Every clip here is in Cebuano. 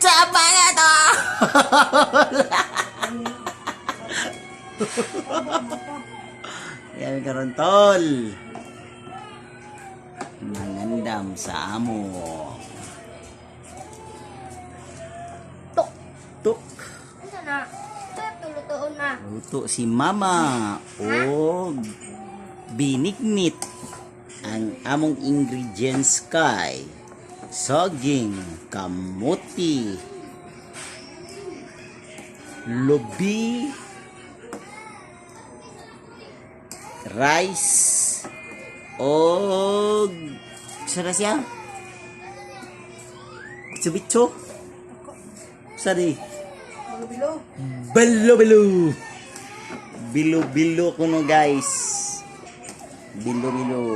What's up, mga tol? Yan karon, tol. Mangandam sa amo. Tok. Tuk. Ano na? Ito, lutoon na. Luto si Mama og binignit. Ang among ingredients kay saging, kamuti, lubi, rice, og sa na siya? Bitso-bitso? Sa di? Bilo. Bilo bilo. Bilo bilo kuno, guys. Bilo bilo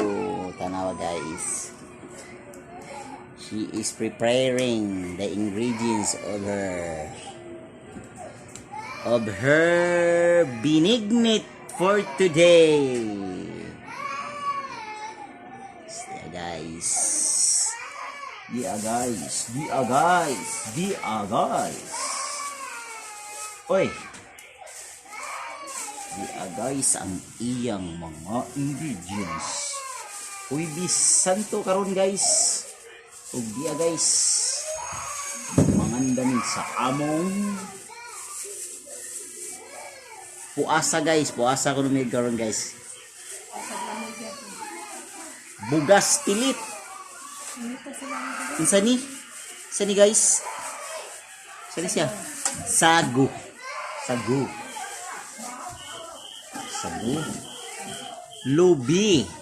tanawa, guys. She is preparing the ingredients of her binignit for today. Yeah, guys. Yeah, guys. Yeah, guys. Yeah, guys. Oy. Di guys ang iyang mga ingredients. Uy, santo karon, guys. Ug di guys. Mangandami sa among puasa, guys. Puasa ko mi karon, guys. Bugas tilit. Unsa ni? Unsa ni, guys? Unsa ni siya? Sago. Sago. Sago. Lubi.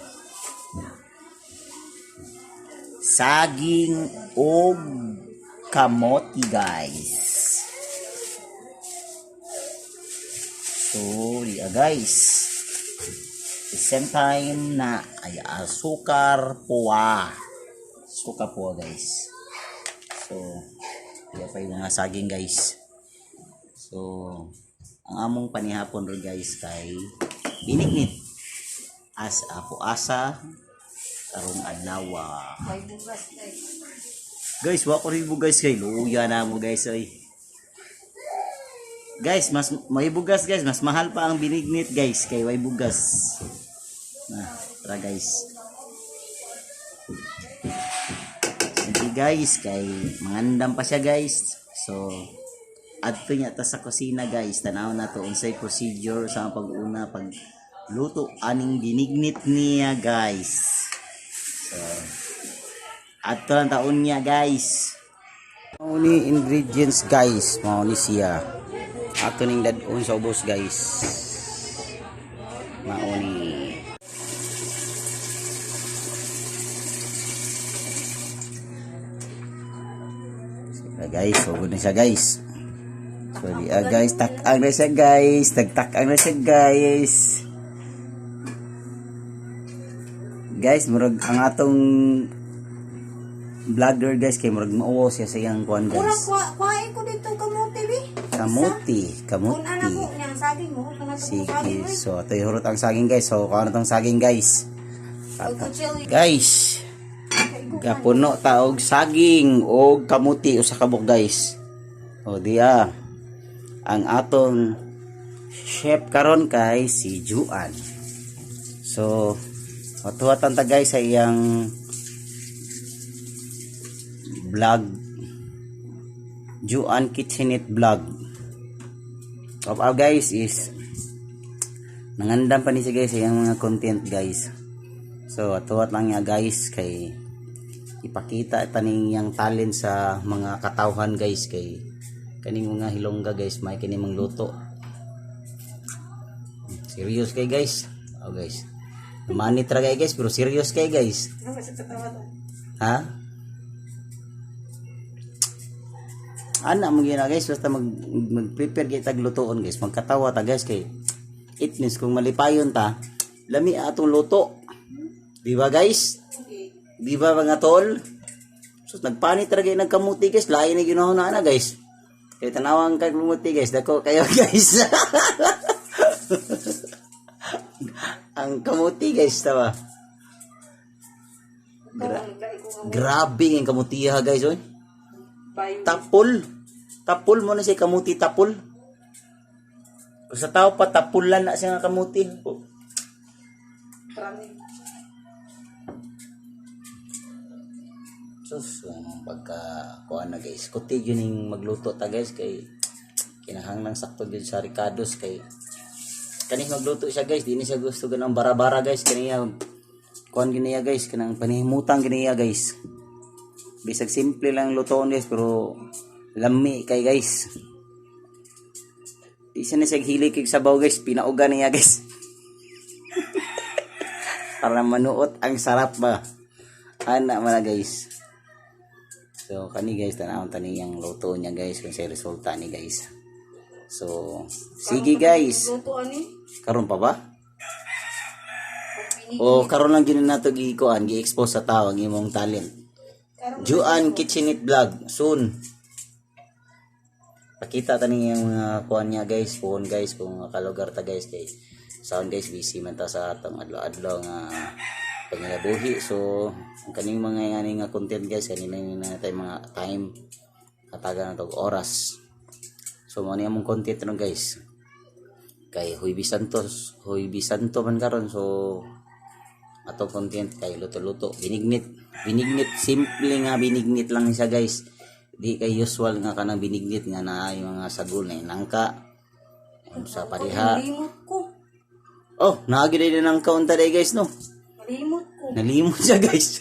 Saging og kamote, guys. So, yeah, guys. The same time na ay asukar puwa. Suka puwa, guys. So, kaya pa yung mga saging, guys. So, ang among panihapon ron, guys, kay binignit as apo asa karong adlaw. May bugas, guys. Guys, wa ko rin guys kay luya na mo, guys, oy. Guys, mas may bugas, guys, mas mahal pa ang binignit, guys, kay way bugas. Na, tara, guys. Sige, guys, kay mangandam pa siya, guys. So, adto niya ta sa kusina, guys. Tanaw na to unsay procedure sa pag-una pag luto aning binignit niya, guys. So, adto lang taon niya, guys. Mao ni ingredients, guys, mao ni siya. Ato ning dadon sa ubos, guys. Mao ni. Sige, guys, sugod na siya, guys. So di ah, guys, tak-ang na siya, guys, tagtak-ang na siya, guys. Guys, murag ang atong vlogger, guys, kay murag mauwaw siya sa iyang kuan, Kurang guys. kuha, kuhain ko dito kamote, bi. Kamuti, Kung anak kamuti. ko, niyang saging mo. Kung anak ko Sige, saging mo. so ito yung hurot ang saging, guys. So kuha na tong saging, guys. Pagkutsil. Guys, gapuno ta og saging og kamuti usa ka buok, guys. O diya ang atong chef karon kay si Juan. So, matuwatan ta, guys, sa iyang vlog, Juan Kitchenette Vlog. Top up, guys, is nangandam pa ni siya, guys, sa iyang mga content, guys. So atuwat lang niya, guys, kay ipakita taning iyang talent sa mga katawhan, guys, kay kaning mga hilongga, guys, may kini mangluto. Serious kay, guys. Oh, guys. Manit ra kay, guys, pero serious kay, guys. Ha? Ana mo gina, guys, basta mag prepare kay tag lutoon, guys, magkatawa ta, guys, kay it means kung malipayon ta, lami atong luto. Di ba, guys? Di ba, mga tol? So nagpanit ra kay nagkamuti, guys, lain na ginawa na ana, guys. Kay tanawang kag lumuti, guys, dako kayo, guys. Ang kamuti, guys, tawa. Grabe ang kamutiha, guys, oy. Tapol. Tapol mo na siya kamuti tapol. Kung sa tao pa tapulan na siya nga kamuti. Oh. Prami. Sus, ang pagka kuan na guys. Kuti yun yung magluto ta guys kay kinahanglan sakto gyud sa Ricardo's kay kaning magluto siya guys, di ni siya gusto ganang bara-bara guys kaniya kuan giniya guys, kanang panihimutang giniya guys. Bisag simple lang lutoon guys pero lami kay guys. Di siya na siya hilig kay sabaw guys, pinauga niya guys. Para manuot ang sarap ba. Ana man na guys. So kani guys, tanawon tani ang luto niya guys kung sa resulta ni guys. So sige guys. Luto ani. Karon pa ba? O karon lang gina nato gikuan, gi-expose sa tao ang imong talent. Juan Kitchenit Vlog soon. Pakita tani yung mga kuan niya guys, phone guys kung kalugar ta guys kay sound guys busy man ta sa atong adlaw-adlaw nga pangilabuhi. So ang kaning mga ngani nga content guys kanina na tayo mga time katagan na tog oras. So mo ni among content ron guys. Kay Huibi Santos, Huibi Santo man karon so ato content kay luto-luto binignit, binignit simple nga binignit lang siya guys, di kay usual nga kanang binignit nga naa yung mga sagol na nangka sa pareha. Nalimot ko. Oh, naagi din nangka unta day guys no. Nalimot ko. Nalimot siya guys.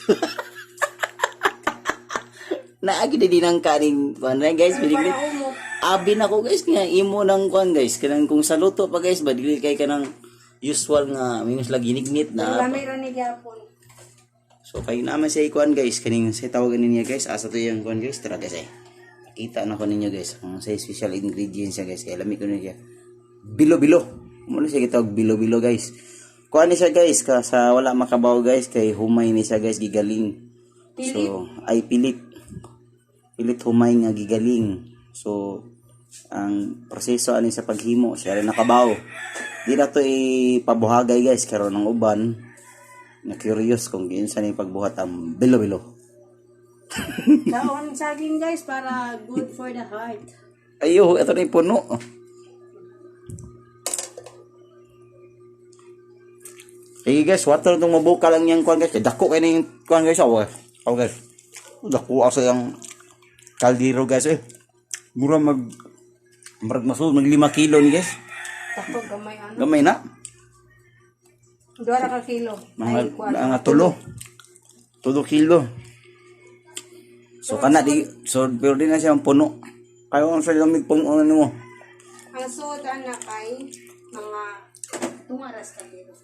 Naagi din nangka ning kuan na, guys, binignit. Para umot. Abi na ko guys nga imo nang kuan guys kanang kung sa luto pa guys ba dili kay kanang usual nga minus lagi ginignit na. Pero lami ra ni gyapon. So kay naman sa ikuan guys, kaning sa tawagan ninyo guys, asa to yung kuan guys, tara guys eh. Nakita na ko ninyo guys, ang sa special ingredients siya guys, kay lami ko niya. Bilo-bilo. Mo na siya gitawag bilo-bilo guys. Kuan ni siya guys, ka sa wala makabaw guys, kay humay ni siya guys gigaling. So ay pilit. Pilit humay nga gigaling. So ang proseso ani sa paghimo siya rin nakabaw. Di na to ipabuhagay guys karon ng uban na curious kung kinsa ni pagbuhat ang bilo-bilo. Kaon saging guys para good for the heart. Ayo, ito na yung puno. Sige guys, water itong mabuka lang yung kuan guys. Kaya dako kayo na yung kuan guys. Oh, oh guys. Dako asa yung kaldero guys eh. Mura mag murag masul mag 5 kilo ni guys. Tako gamay ano. Gamay na. Duha ra ka kilo. Mga Ay, kuan. mga tulo. Tulo kilo. So kana di so pero di na siya ang puno. Kayo ang sa lamig puno nimo. Ang suot ana kay mga tungaras ka kilo.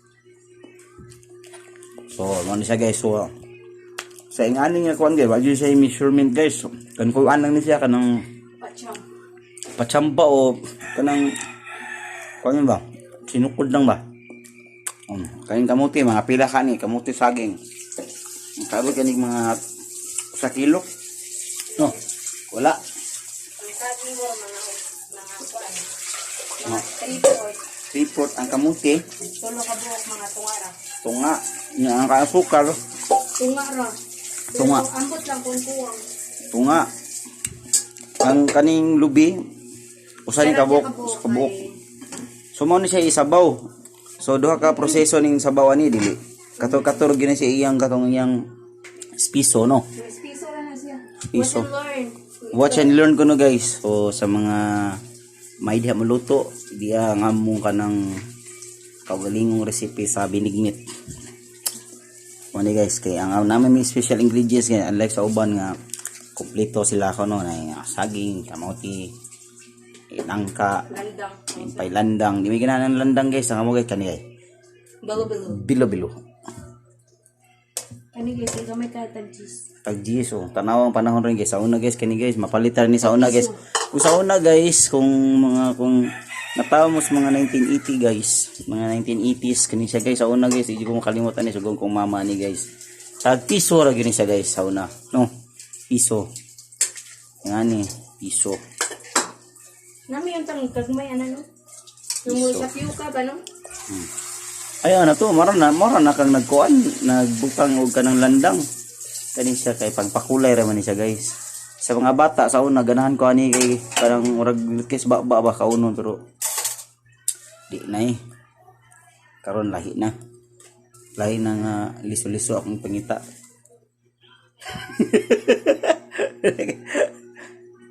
So, ano siya guys, so sa ingani nga kuan guys, wa jud siya yung measurement guys. Kan kuan lang ni siya kanang Pacham. pachamba o kanang kuan ba? Sinukod lang ba? Kaning kamuti, mga pila ka ni, kamuti saging. Ang sabi kaning mga sa kilo. No, wala. Ang saging ko mga kuan. Mga 3/4. 3/4 ang kamuti, Tulo ka buok mga tungara. Tunga, nga ang kaasukal, Tunga ra. Pero Tunga. Ambot lang kung kuwang. Tunga. Ang kaning lubi, usa ni kabuk, Usa sa kabuok. So mao ni siya isabaw. So duha ka proseso ning sabaw ani dili. Kator-kator gina siya iyang katong iyang piso no. Piso ra na siya. Piso. Watch and learn. Watch and learn ko no guys. So sa mga may diha maluto, diha ngamong ka ng kaugalingong recipe sa binignit. Mao ni guys kay ang namin may special ingredients kay unlike sa uban nga kompleto sila ko no na saging, kamote, nangka, Landang. pay landang. Di may ganahan ng landang guys, ang amo guys kani guys. Bilo-bilo. Bilo-bilo. Kani guys, gamay ka tag cheese. Tag oh. Tanaw ang panahon rin guys. Sa una guys, kani guys, mapalitan ni sa una guys. Kung sa una guys, kung mga kung natawa mo sa mga 1980 guys, mga 1980s kani siya guys sa una guys, hindi ko makalimutan ni sugong kong mama ni guys. Tag piso ra gyud ni siya guys sa una. No. Piso. Ngani, piso. Nami yung tang kagmay ano no? Yung sa piuka ba no? Ay ano to, mara na kang nagkuan, nagbutang og kanang landang. Kani siya kay pagpakulay ra man ni siya guys. Sa mga bata sa una ganahan ko ani kay parang murag kis ba ba ba kaunon, pero di na eh. Karon lahi na. Lahi na nga liso-liso akong pangita.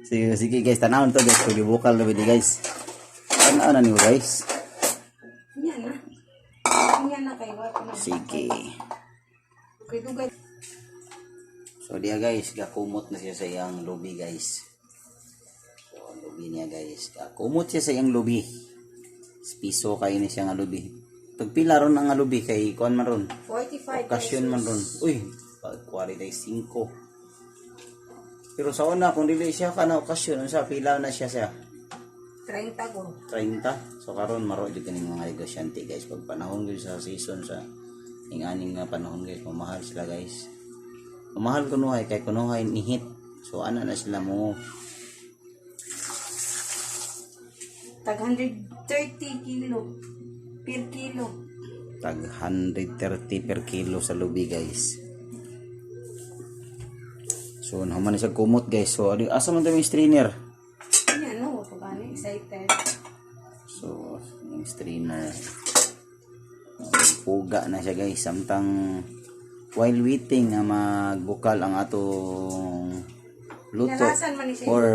Sige, sige guys, tanawon to guys, kung gibukal na bini guys. Tanaw na niyo guys. Yan na. Yan na kay wa na. Sige. Kay dugay. So diya guys, gakumot na siya sa iyang lubi guys. So ang lubi niya guys, gakumot siya sa iyang lubi. Piso kayo ni siya nga lubi. Pagpila ron ang nga lubi kay kuan man ron. 45 Okasyon man ron. Uy, pag 45. Pero sa una kung dili siya ka na okasyon, unsa pila na siya siya? 30 ko. 30. So karon maro jud kaning mga negosyante guys, pag panahon gyud sa season sa ing aning nga panahon guys, mamahal sila guys. Mamahal kunuhay kay kunuhay ni hit. So ana na sila mo. Tag 130 kilo. Per kilo. Tag 130 per kilo sa lubi guys. So nahuman na siya kumot guys. So asa man to yung strainer? Yan no, ko gani excited. So yung strainer. Puga na siya guys. Samtang while waiting nga magbukal ang atong luto Nalasan man ni siya or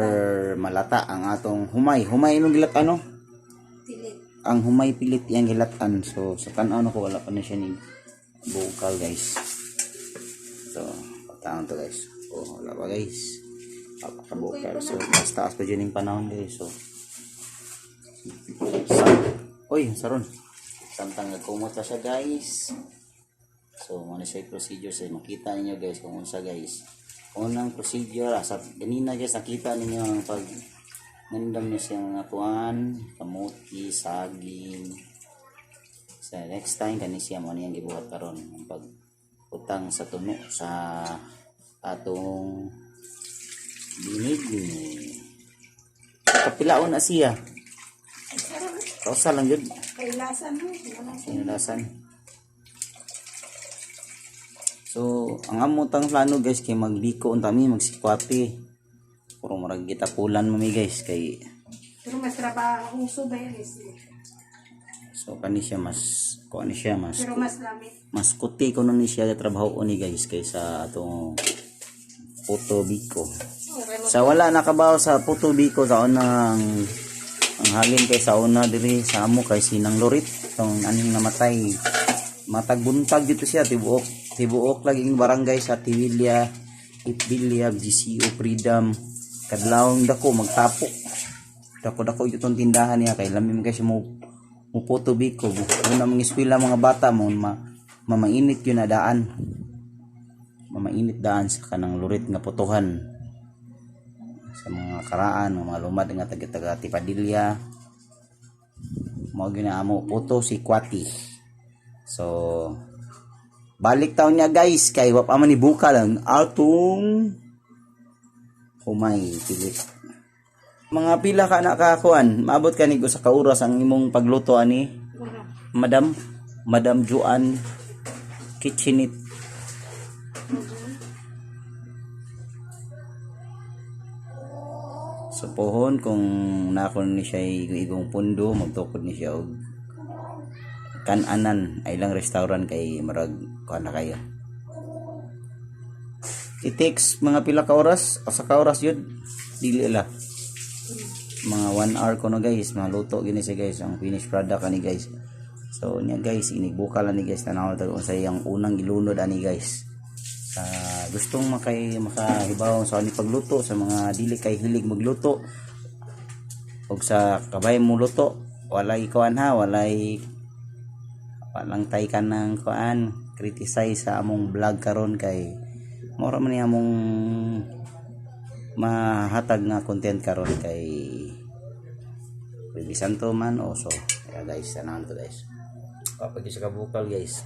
malata ang atong humay. Humay inong gilat ano? Tilit. Ang humay pilit iyang gilatan. So sa tan-aw na ko wala pa na siya ni bukal guys. So pataon to guys. Oh, wala pa guys. Papakabukal. So taas taas pa dyan yung panahon guys. So sa Oy, saron. Samtang nagkumot pa siya guys. So, muna siya yung procedure sa makita ninyo guys kung unsa guys. Unang procedure, sa ganina guys nakita ninyo ang pag nandam niya siya mga kuan, kamuti, saging. Sa next time kani siya mo niyang gibuhat karon ang pag utang sa tuno sa atong binigni. Kapilaon na siya. Ay, sarap. Kausa lang yun. Kay lasan mo. Lasan. Inulasan. So, ang amotang plano guys kay magbiko unta mi magsikwate. Puro murag gitapulan mo mi guys kay Pero mas trabaho uso ba yan is. So kani siya mas kuan ni siya mas Pero mas lami. Mas kuti kuno ni siya trabaho ni guys kaysa atong puto biko. Sa wala nakabaw sa puto biko, sa unang ang halin kay sa una diri sa amo kay Sinang Lorit tong aning namatay, matag buntag dito siya, tibuok tibuok laging barangay sa Tiwilia, Itbilia, GCO, Freedom, kadlawng dako magtapok, dako dako ito tong tindahan niya kay lami man kay siya mo mo puto biko. Una mga eskwela mga bata mo ma, mamainit yun na daan, mamainit daan sa kanang lurit nga putuhan sa mga karaan, mga lumad nga taga taga Tipadilla mao gyud na amo puto si Kwati. So balik taon niya guys kay wa pa man ni bukal ang atong humay pilit. Mga pila ka na kakuan, maabot ka ni sa ka oras ang imong pagluto ani? Wala. Madam, Madam Juan Kitchenit. So pohon kung nako ni siya igong pundo, magtukod ni siya og kananan ay lang restaurant kay marag kuan na kayo. It takes mga pila ka oras o sa ka oras yun dili la mga 1 hour kuno guys maluto gini siya guys, ang finished product ani guys. So niya guys, inigbukal ani guys, tanaw ta kung sa iyang unang gilunod ani guys. Sa gustong makay makahibaw sa ani pagluto, sa mga dili kay hilig magluto ug sa kabay mo luto, walay kuan ha, walay walang tay ka ng kuan criticize sa among vlog karon kay mora man ni among mahatag nga content karon kay Baby Santo man o. So kaya guys, tanawan to guys, kapag sa kabukal guys,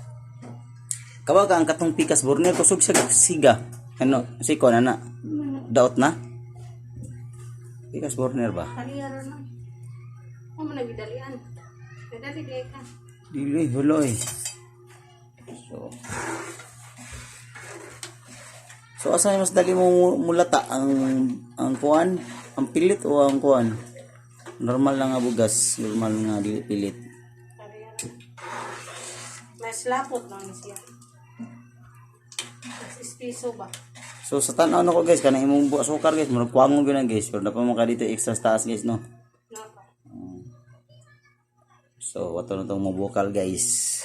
kawa ka ang katong pikas burner kusog sa siga ano siko na na daot na pikas burner ba. Kaliya na. Ako mo nagidalian. Nadali di ka. Dili hulo eh. So So asa mas dali mo mulata, ang kuan, ang pilit o ang kuan? Normal lang nga bugas, normal nga dili pilit. Pareha. Mas lapot lang siya. Mas ispiso ba? So sa tan-aw nako guys, kanang imong asukar guys, murag kuwangon gyud na guys, pero napa mo ka dito extra sa taas guys, no. Napa. So wato na tong mobukal guys.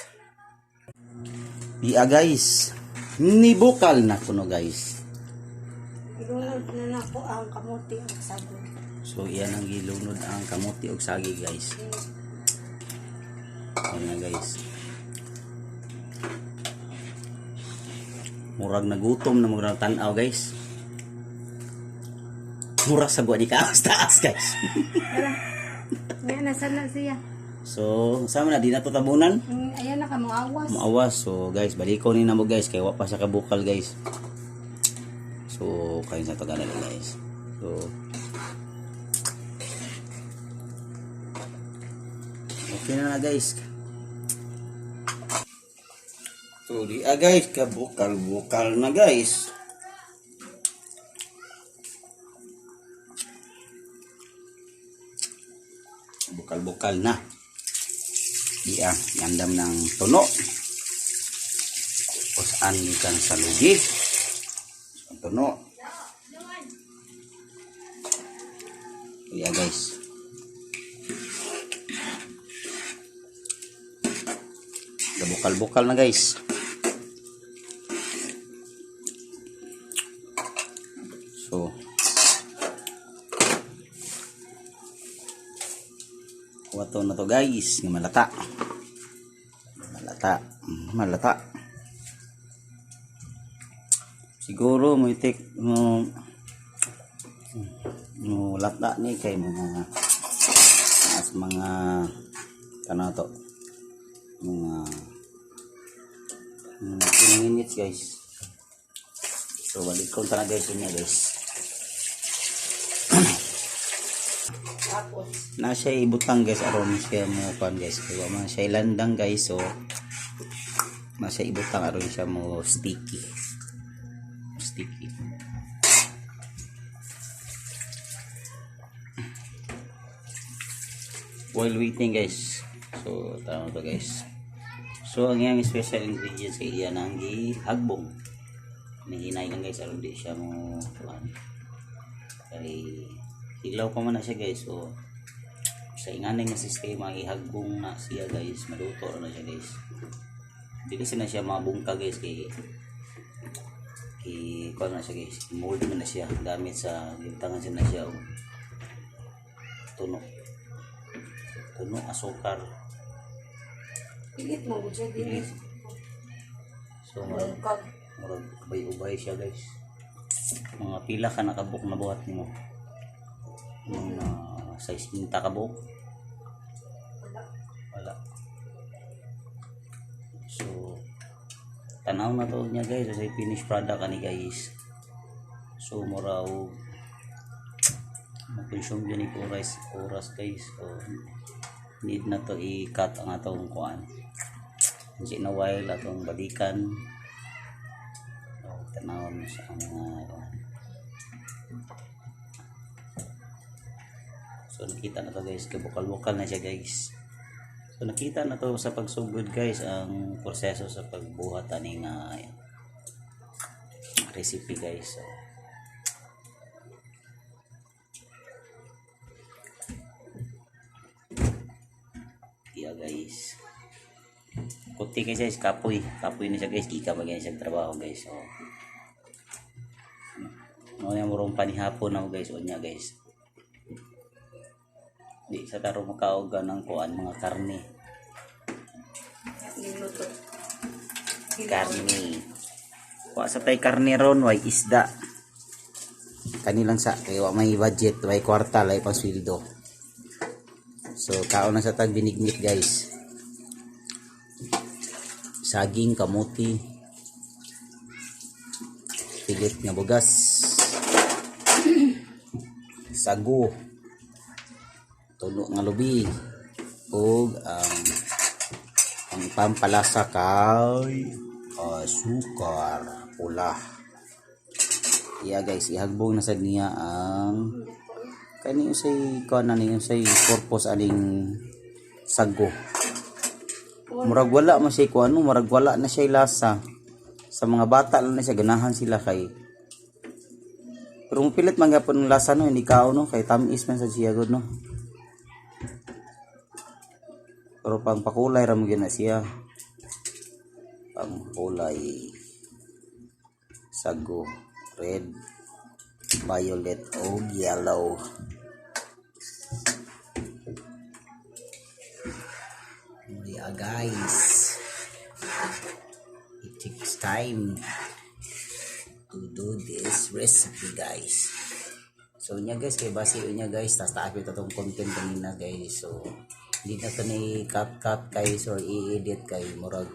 Iya guys. Ni bukal na kuno guys. Ilunod na nako ang kamuti ang sago. So iyan ang gilunod ang kamuti og sagi guys. Ayan na guys. Murag nagutom na murag tan-aw guys. Murag sa buwan ni kaos taas guys. Ngayon, nasa na siya. So, sama na di na to tabunan. Ayan na ka, mga awas. Maawas. So guys, baliko ni namo guys kay wa pa sa kabukal guys. So, kayo sa tagalog guys. So, okay na na guys. So, di ah guys, kabukal-bukal na guys. Bukal-bukal na. Di ah, gandam ng tuno. O saan kan sa lugi. So, ang tuno. Di ah guys. Bukal-bukal na guys. So, wato na to guys, nga malata. Malata, malata. Siguro mo take mo mo lata ni kay mga as mga kano to, mga 10 minutes guys. So balik ko na guys niya guys. Tapos, Na siya ibutang guys aron siya mo kuan guys, kay wa man siya ilandang guys, so na siya ibutang aron siya mo sticky sticky. While waiting guys, so tama to guys. So ang iyang special ingredients kay iya nang gihagbong, nihinay lang guys aron di siya mo kuan, kay hilaw pa man na siya guys. So sa inganay nga sistema, ihagbong na siya guys, maluto na siya guys. Dili na siya mabungka guys, kay i kuan na siya guys, mold man na siya gamit sa gintangan siya na siya og tuno tuno asukar. Pilit mo, gud siya din. Pilit. So murag Bungkag. murag ubay-ubay siya guys. Mga pila ka nakabuk na buhat nimo? Mga size kinta ka buok? Wala. Wala. So tanaw na to niya guys kasi finished product ani guys. So mura og ma-consume yun ni oras oras guys. So need na to i-cut ang atong kuan kasi na while atong balikan. So, tanaw mo sa ang mga kuan. So nakita na to guys, kabukal-bukal na siya guys. So nakita na to sa pagsugod guys ang proseso sa pagbuhat ani nga recipe guys. So, yeah guys. Kuti kay guys, kapoy. Kapoy na siya guys, di ka magyan siya trabaho guys. So no yung murong panihapon na guys, unya guys. Di sa taro makaog ng kuan mga karne. Niluto. Karne. Wa sa tay karne ron, way isda. Kanilang sa kay wa may budget, way kwarta, lay pang sweldo. So kaon na sa tag binignit guys. Saging, kamuti, pilit nga bugas, sago, tuno nga lubi, ug ang pampalasa kay asukar pula. Iya guys, ihagbong na sad niya ang kani usay kuan na niyo say purpose aning sago. Murag wala man siya kuan no, murag wala na siya lasa. Sa mga bata lang na siya ganahan sila kay. Pero pilit man gyapon ang lasa no, hindi kao no, kay tamis man sa siya gud no. Pero pang pakulay ra mo gyud na siya. Pang kulay sago, red, violet o yellow. Yeah, guys. It takes time to do this recipe, guys. So nya guys, kay base unya guys, tas taapit atong content kanina guys. So hindi na to ni cut cut guys or i-edit kay murag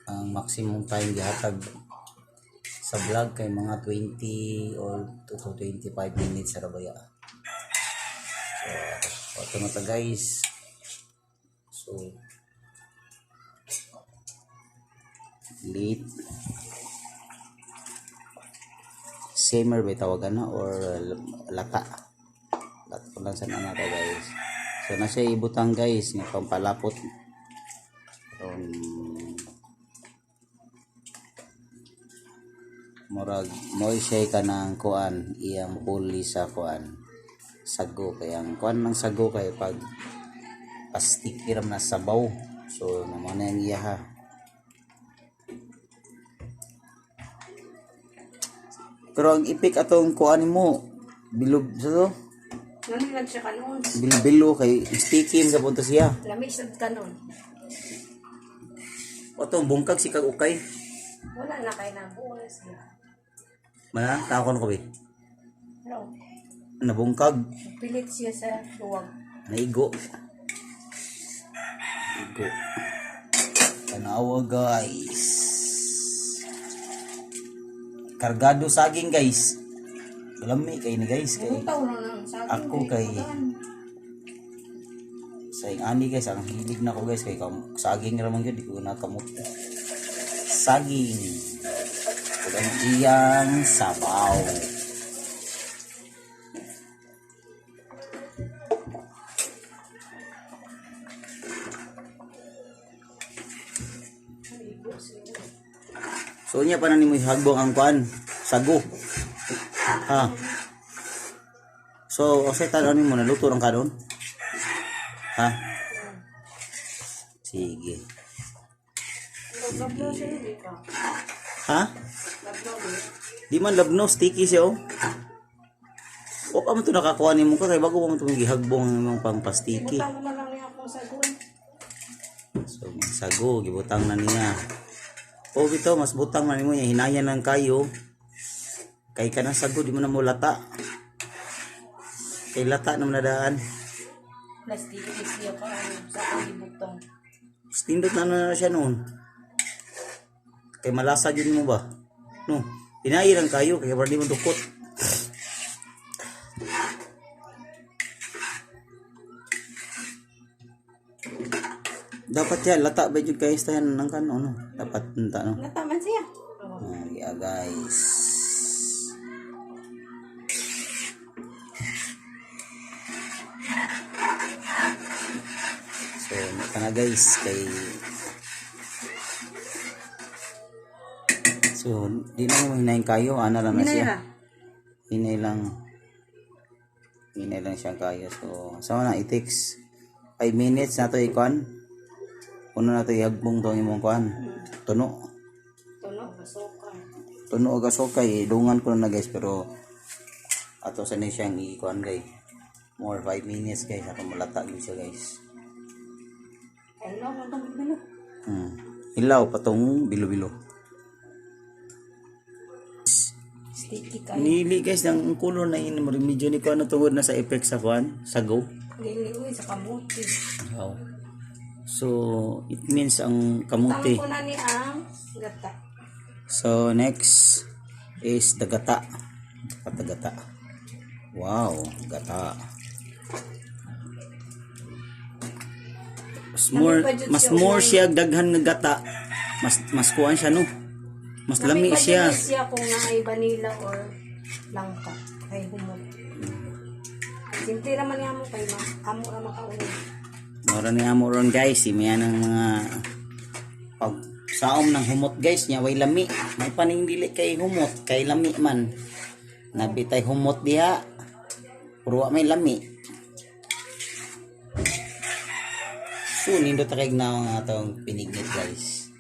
ang maximum time gihatag sa vlog kay mga 20 or to 25 minutes ra baya. So ato na ta guys. So late simmer ba tawagan na or lata. Lata ko lang sa na guys. So na siya ibutang guys nga pampalapot. Murag mo siya kanang kuan iyang puli sa kuan sago kay ang kuan ng sago kay pag pastiki ram na sabaw, so naman na ang iya ha. Pero ang ipik atong kuan mo bilog sa to. Nani lang siya kanon. Bilo-bilo kay sticky sa punto siya. Lami sad kanon. Atong bungkag si kag ukay. Wala na kay nabuo na siya. Mana tao ko be. No. Nabungkag. Pilit siya sa luwag. Naigo. Igo. Tanawa guys. Kargado saging guys. Lami kay ni guys kay. Butaw na nang saging. Ako kay sa ani guys, ang hilig na ko guys kay saging ra man gyud, di ko na kamot. Saging. Ug ang iyang sabaw. So unya pa na nimo ihagbong ang kuan, sago. Ha. So, unsay tan-aw nimo, naluto rang karon? Ha? Sige. Labno siya hindi ka. Ha? Labno di. Di man labno, sticky siya oh. O pa man to nakakuha nimo ka kay bago pa man to gihagbong ang imong pangpastiki. Butaw na lang niya akong sagon. So, sago gibutang na niya. O bitaw mas butang na nimo niya hinayan lang kayo. Kay kanang sago di mo na mo lata. Kay lata naman na daan. Plastic siya ka ano, sa akong ibutong. Tindot na na siya noon. Kay malasa yun mo ba? No. Hinayi lang kayo kay para di mo dukot. Dapat yan, lata ba yun kayo sa yan ng kano, no? Dapat nta, no? Nataman siya. Oo. Ah, yeah, guys. So, mata na guys kay. So, di na mo hinayin kayo, ana lang na Hinay siya. ra. Hinay lang. Hinay lang siya kayo. So, sama na, it takes 5 minutes na to ikuan. Una na to ihagbong to ang imong kuan. Tuno. Tuno, basuka. Tuno og asukay, dungan ko na guys, pero ato sa ni siyang ikuan guys. More 5 minutes guys, ako malata gyud siya guys. Ay, no, kung tong bilo. Hilaw patong bilo-bilo. Sticky kayo. Nili guys, ang color na in medyo ni ko ano tungod na sa effect sa kuan, sago. Dili, uy, sa kamuti. Wow. So, it means ang kamuti. Tama ko na ni ang gata. So, next is the gata. Gata, gata. Wow, gata. Mas more, Dami pa dyan mas siya more unay. siya daghan nga gata Mas kuan siya, no? Mas lami pa siya. jud siya kung naay vanilla or langka. Kay humot. Simple raman nga mo kay ma amo ra makauna. Mora ni amo ron, guys, si may ng mga pag saom ng humot, guys, nya way lami. May paning dili kay humot, kay lami man. Nabitay humot diha. Pero wa may lami. So nindot ta kay na ang atong pinignit, guys.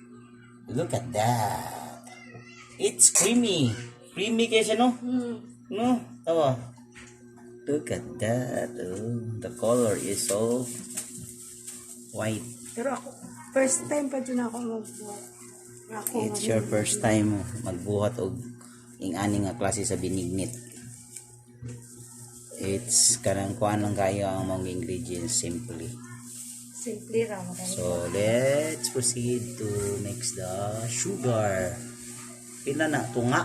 Look at that. It's creamy. Creamy kay siya, no? No, tawa. Look at that. Oh, the color is so white. Pero ako, first time pa dyan ako magbuhat. Ako, It's your first time magbuhat og ing-ani nga klase sa binignit. It's kanang kuan lang kayo ang mga ingredients, simply. Simple ra mo. So let's proceed to mix the sugar. Pila na tunga?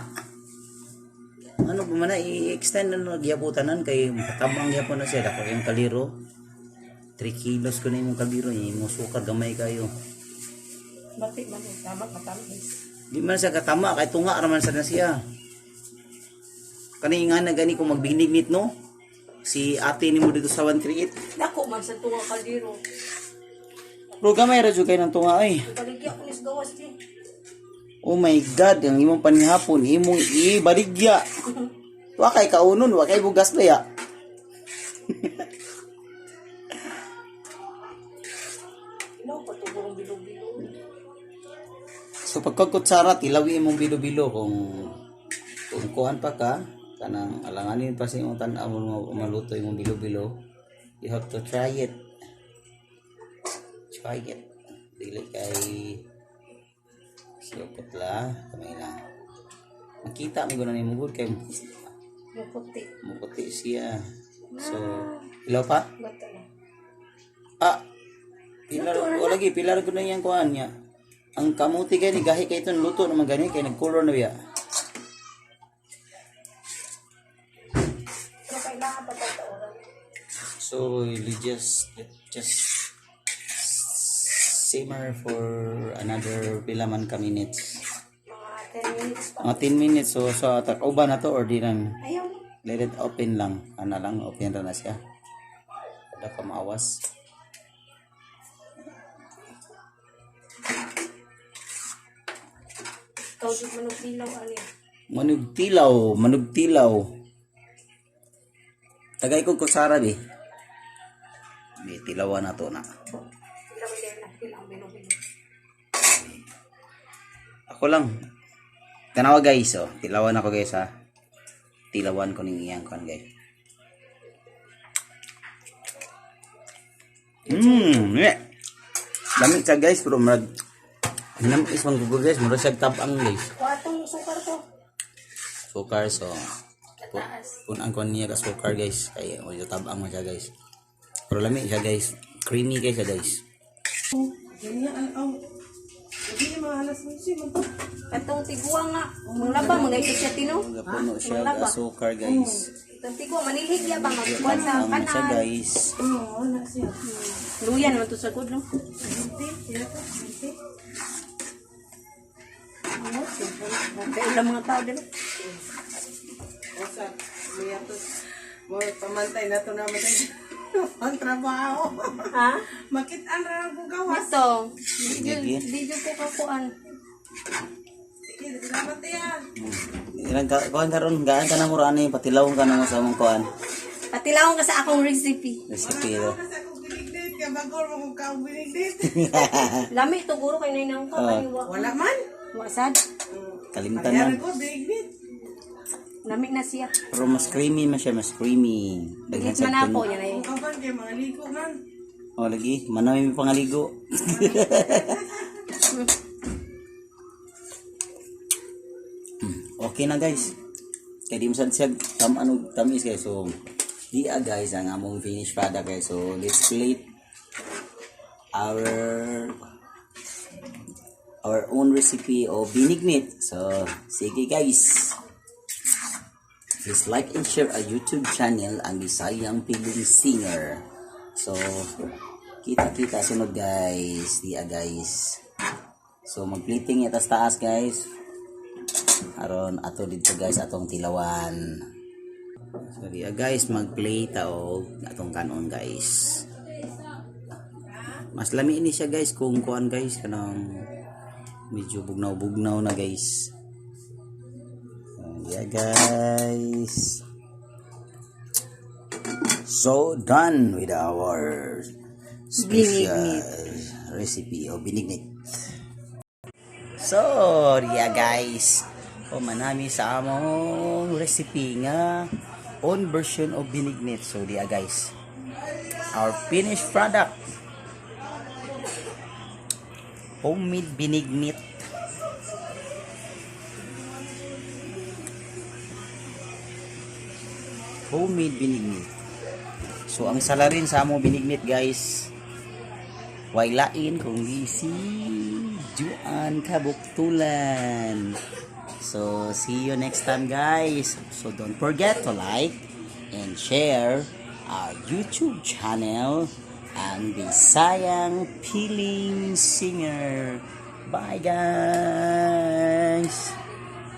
Ano ba man na i-extend na nagyabutanan kay tabang gyapon na siya, dako yung kaliro. 3 kilos ko na imong kaliro, imong sukar gamay kayo. Bati man eh, tama matamis. Di man siya katama kay tunga ra man sa na siya. Kani nga na gani kung magbinignit, no? Si ate nimo dito sa 138. Dako man sa tunga kaldero. Pero gamay ra jud kay ng tunga ay. Baligya ko nis gawas di. Oh my God, ang imong panihapon imong ibaligya. Wa kay kaunon, wa kay bugas daya. Ilaw pa to gurong bilo-bilo. So pagkakutsara, tilawi imong bilo-bilo kung kuan pa ka kanang alanganin pa sa imong tan-aw mo maluto imong bilo-bilo. You have to try it. Try it. Dili kay siyopot la, kamay lang. Makita mo guna nimo gud kay Muputi. muputi siya. So, ilaw pa? Bata na. Ah, pilar, o lagi, pilar ko na yung kuan niya. Ang kamuti gani, gahi kay itong luto naman gani, kay nag-color na biya. Pero kailangan pa pagtaoran. So, we just, let just simmer for another pila man ka minutes. Mga 10 minutes pa. Mga 10 minutes, so takuba na to or di lang? Ayaw. Let it open lang. Ano lang, open ra na siya. Kada ka maawas. Ikaw di manugdilaw ani. Manugtilaw, manugtilaw. Tagay ko kutsara bi. Bi tilawan na to na. Ilaw din na ang bilo-bilo. Ako lang. Tanawa, guys, oh. Tilawan ako, guys, ha. Tilawan ko ning iyang kon, guys. Yeah. Lami siya, guys, pero murag Hinam is man gugo, guys, murag siya tabang, guys. Watong sukar to. Sukar, so Kataas. Kung ang kon niya ka sukar, guys, kay medyo tabang man siya, guys. Pero lami siya, guys. Creamy kay siya, guys. Katong tiguang nga. Manglaba mga ito siya tino. Puno siya og sukar, guys. Katong tiguang manilhig ya ba magkuan sa Tabang siya, kanan. guys. Luya naman to sa good, no? Kaya ilang mga tao din. Usa, miyatos. Mo pamantay na to naman tayo. Ang trabaho. Ha? Makitaan ra lang ko gawas. Ito. Sige. Video ko kakuan. Sige, salamat ya. Ilang ka kuan karon gaan ka na mo ani patilawon ka na mo sa among kuan. Patilawon ka sa akong recipe. Recipe do. Kasi ako binigdate kay bago mo kung ka binigdate. Lami to guro kay nay nang ka Ah. kay wa. Wala man. Wasad. Kalimtan man. Kaya ko binigdate. Lami na siya. Pero mas creamy man siya, mas creamy. Daghan Dili sa man ako puno. yan ay. Kung kapan kay mga liko man. Oh, lagi manami may pangaligo. Okay na, guys. Kay di mo sad siya tam ano tamis, guys. So di ah, guys, ang among finished product, guys. So let's plate our own recipe of binignit. So sige, guys. Please like and share our YouTube channel, ang Bisayang Piling Singer. So, kita-kita sunod, guys. Di ah, guys. So magplating ita sa taas, guys. Aron ato dito, guys, atong tilawan. So diya, guys, mag-plate ta og atong kanon, guys. Mas lami ni siya, guys, kung kuan, guys, kanang medyo bugnaw-bugnaw na, guys. So, yeah, guys. So done with our special recipe of binignit. So, yeah, guys. O manami sa among recipe nga own version of binignit. So, diya, guys. Our finished product. Homemade binignit. Homemade binignit. So, ang salarin sa among binignit, guys, way lain kung di si Juan Kabuktulan. So, see you next time, guys. So, don't forget to like and share our YouTube channel, ang Bisayang Piling Singer. Bye, guys!